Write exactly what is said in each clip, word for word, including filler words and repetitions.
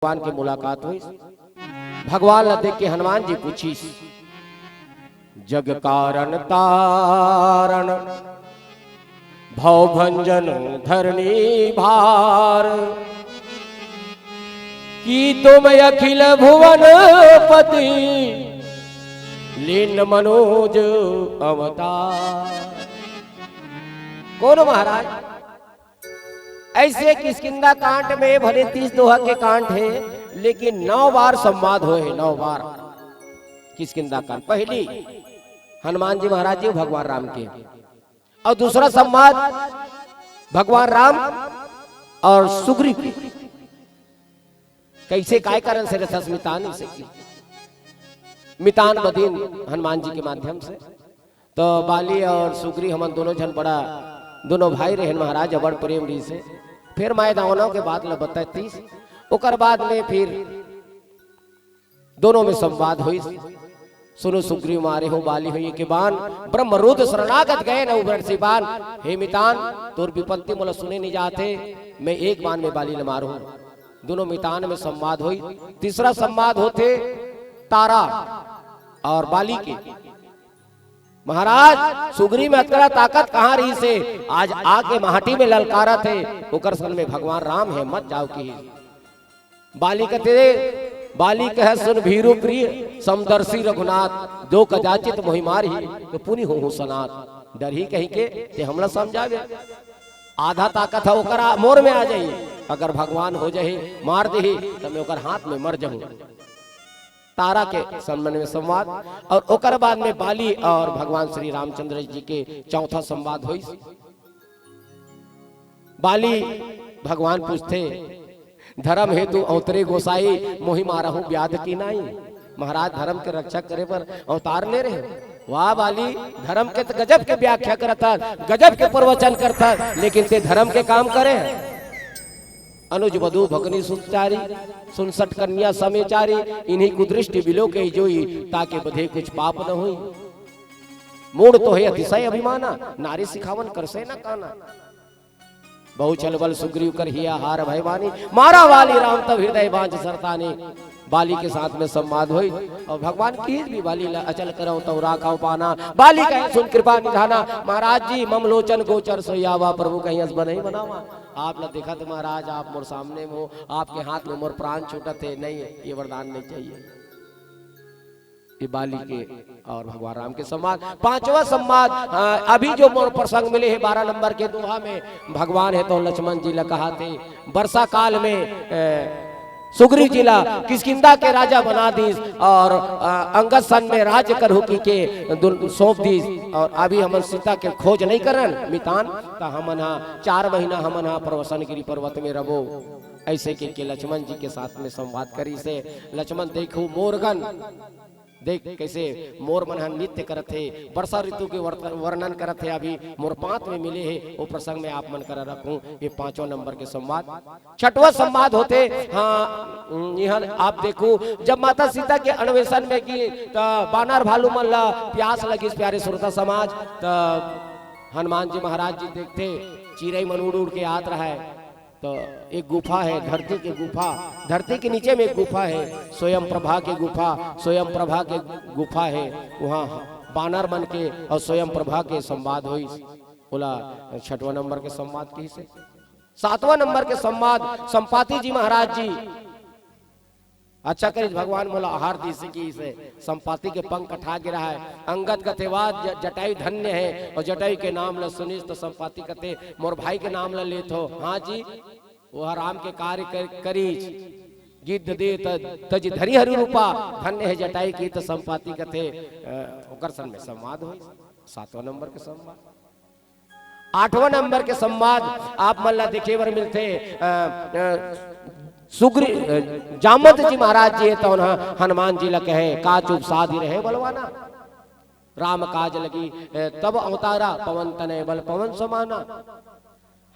भगवान के मुलाकात होइस। भगवान ला देख के हनुमान जी पूछिस, "जग कारण तारण भव भंजन धरणी भार, की तुम अखिल भुवन पति लीन मनोज अवतार।" कौन महाराज? ऐसे किष्किंधा कांड में भले तीस दोहा के कांड हे, लेकिन नौ बार संवाद होय हे, नौ बार किष्किंधा कांड। पहली हनुमान जी महाराज जी भगवान राम के, और दूसरा संवाद भगवान राम और सुग्रीव के। कैसे, काय कारण से रचस मितान से की? मितान बदिन हनुमान जी के माध्यम से। तो बाली और सुग्रीव हमन दोनों झन बड़ा, दोनों भाई रहेन महाराज, अबड़ प्रेम रहिस हे। फिर माय दावना के बात ल बतातीस। ओकर बाद में फिर दोनों में संवाद होइस। "सुनो सुग्रीव मारे हो बाली होइए के बान, ब्रह्म रुद्र शरणागत गए न उबरसी बान। हे मितान, तोर विपत्ति मोला सुने नहीं जाते, मैं एक बान में बाली ल मारूं।" दोनों मितान में संवाद होइस। तीसरा संवाद होथे तारा और बाली के। "महाराज, सुग्रीव में अतकड़ा ताकत कहाँ रहिस हे? आज आके माटी में ललकारत हे, ओकर सन में भगवान राम हे, मत जाव," किहिस। बाली कथे, बाली कहे, "सुन भीरु प्रिय, समदर्शी रघुनाथ, जो कदाचित मोहि मारही, तो पुनि होहु सनाथ।" डरही कहिके, ते हमला समझावे। आधा ताकत हे ओकरा, मोर में आ जाही। अगर भगवान हो जाही, मार देही, त मैं ओकर हाथ में मर जाहूं। तारा के संबंध में संवाद, और ओकर बाद में बाली और भगवान श्री रामचंद्र जी के चौथा संवाद होइस। बाली भगवान पूछथे, "धर्म हेतु अवतरे गोसाई, मोहि मारहु व्याध की नाई।" महाराज धर्म के रक्षा करे बर अवतार ले रहे। वाह बाली, धर्म के त गजब के व्याख्या करत हस, गजब के प्रवचन करत हस, लेकिन ते धर्म के काम करे हे। "अनुज वधु भगनी सुतचारी, सुनसठ कन्या समेचारी, इन्हीं कुदृष्टि बिलो के जोई, ताके बधे कुछ पाप न होई। मूढ़ तो हे अतिशय अभिमाना, नारी सिखावन करसे न काना। बहु छल बल सुग्रीव कर हिया हार भय बानी, मारा वाली राम तब हृदय बांझ सरतानी।" बाली के साथ में संवाद होई और भगवान किहिस भी, "बाली ला अचल करौ तौ राखौ पाना।" बाली कहे, "सुन कृपा निधाना, महाराज जी मम लोचन गोचर सोई आवा, प्रभु कहीं अस बनई बनावा।" आप ला देखत महाराज, आप मोर सामने में हो, आपके हाथ में मोर प्राण छूटत हे, नहीं, ये वरदान नहीं चाहिए। ये बाली के और भगवान राम के संवाद। पांचवा संवाद, अ, अभी जो मोर प्रसंग मिले हे बारह नंबर के दोहा में, भगवान हे तो लक्ष्मण जी ला कहाथे, वर्षा काल में, अ, सुग्रीव जी ला किष्किंधा के राजा बना दीस और, अ, अंगद सन में राज्य करहु कहिके दुन-, सौंप दीस। और अभी हमन सीता के खोज नहीं करन मितान, त हमन हा चार महीना हमन हा प्रवसन गिरी पर्वत में रबो। ऐसे कहिके लक्ष्मण जी के साथ में संवाद करिस हे। लक्ष्मण देखो मोरगन, देख कैसे मोर मन ह नृत्य करत हे, वर्षा ऋतु के वर्त-, वर्णन करत हे। अभी मोर पांत में मिले हे, वो प्रसंग में आप मन करा रखूं। ये पांचवा नंबर के संवाद। छठवां संवाद होथे, हाँ, इहाँ आप देखू, जब माता सीता के अन्वेषण में गिस त बानर भालू मन ला प्यास लगिस, प्यारे श्रोता समाज, त हनुमान जी महाराज जी देखथे, चिरई मन उड़ उड़ के आत रहय, तो एक गुफा हे, धरती के गुफा, धरती के नीचे में एक गुफा हे, स्वयं प्रभा के गुफा, स्वयं प्रभा के गुफा हे, उहाँ बानर मन के और स्वयं प्रभा के संवाद होइस। ओला छठवां नंबर के संवाद किहिस हे। सातवां नंबर के संवाद संपाति जी महाराज जी, अच्छा करिस भगवान मोला आहार दिस किहिस हे। संपाति के पंख कटा गे रहय। अंगद कथे, "वाह, ज-, जटायु धन्य हे।" और जटायु के नाम ल सुनिस त संपाति कथे, "मोर भाई के नाम ल लेथो।" हाँ जी, वो राम के कार्य कर, करिस। गिद्ध दे त-, तजि धरि हरि रूपा, धन्य हे जटायु किहिस त संपाति कथे, अ, ओकर सन में संवाद होइस। सातवां नंबर के संवाद। आठवां नंबर के संवाद आप मन ला देखे बर मिलथे, अ, अ, सुग्री-, अ, जामवंत जी महाराज जी हे, तौन ह हनुमान जी ला कहे, "का चुप साधि रहे बलवाना, राम काज लगी, अ, तब अवतारा, पवन तनय बल पवन समाना।"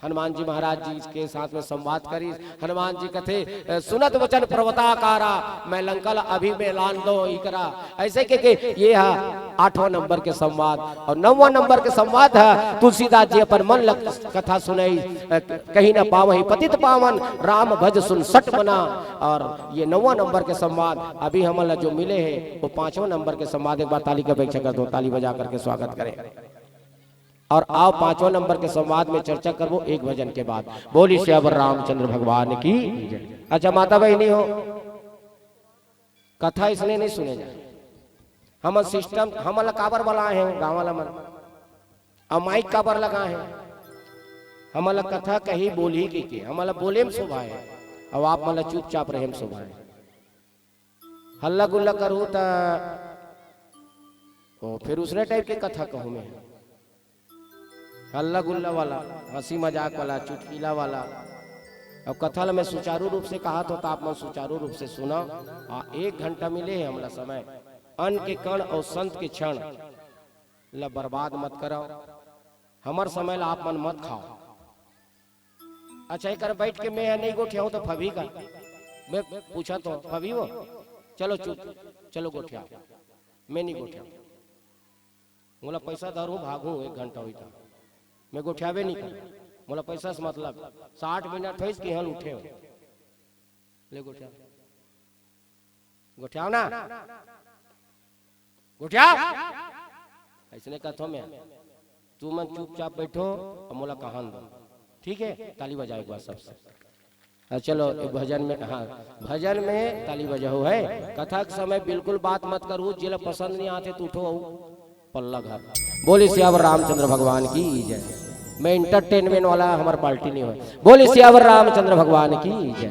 हनुमान जी महाराज जी के साथ में संवाद करिस। हनुमान जी कथे, "सुनत वचन पर्वताकारा, मैं लंका ला अभी में लान दो इकरा।" ऐसे के, के ये हा आठवां नंबर के संवाद। और नौवां नंबर के संवाद है, तुलसीदास जी अपन मन लग कथा सुनाई, "कहीं न पावही पतित पावन, राम भज सुन सट मना।" और ये नौवां नंबर के संवाद अभी हमन ला जो मिले हैं, वो पांचवां नंबर के संवाद। एक बार ताली की अपेक्षा करता हूँ, ताली बजा करके स्वागत करें। और आओ, पांचवां नंबर के संवाद में चर्चा करबो एक भजन के बाद। बोली सियावर रामचंद्र भगवान की। अच्छा माता बहिनी हो, कथा इसने नहीं सुने जाए। हमन सिस्टम, हमन ला काबर बलाए हैं गाँव वाला मन, और माइक काबर लगाए हैं? हमन ला कथा कही बोलही के, के हमन ला बोले में शोभा है, और आप मन ला चुपचाप रहे में शोभा है। हल्ला गुल्ला करू त ओ, फिर उसने टाइप के कथा कहूँ मैं, हल्ला गुल्ला वाला, हंसी मजाक वाला, चुटकीला वाला। अब कथा ला मैं सुचारू रूप से कहा तो, तो आप मन सुचारू रूप से सुना। आ, एक घंटा मिले है हमला समय, अन्न के कण और संत के क्षण ला बर्बाद मत करो। हमर समय ला आप मन मत खाओ। अच्छा, एकर बैठ के मैं नहीं गोठियाऊं तो फबही का? मैं पूछा तो फबही वो? चलो चुप, चलो गोठियाओ, मैं नहीं गोठियाऊं। मोला पैसा धरू, भागू, एक घंटा होई था, मैं गोठियाबे नहीं कर। मोला पैसा से मतलब, साठ मिनट होइस कि यहाँ उठे हो, ले गोठिया, गोठियाओ ना, गोठियाओ। ऐसने कथो मैं, तू मन चुपचाप बैठो और मोला कहान दो, ठीक है? ताली बजाओ एक बार सबसे। हाँ, चलो, ये भजन में, हाँ, भजन में ताली बजाओ है। कथा के समय बिल्कुल बात मत करू, जेला पसंद नहीं आते तो उठो, आओ पल्ला घर। बोले सियावर रामचंद्र भगवान की जय। मैं एंटरटेनमेंट वाला, हमार पार्टी नहीं हो। बोले सियावर रामचंद्र भगवान की जय।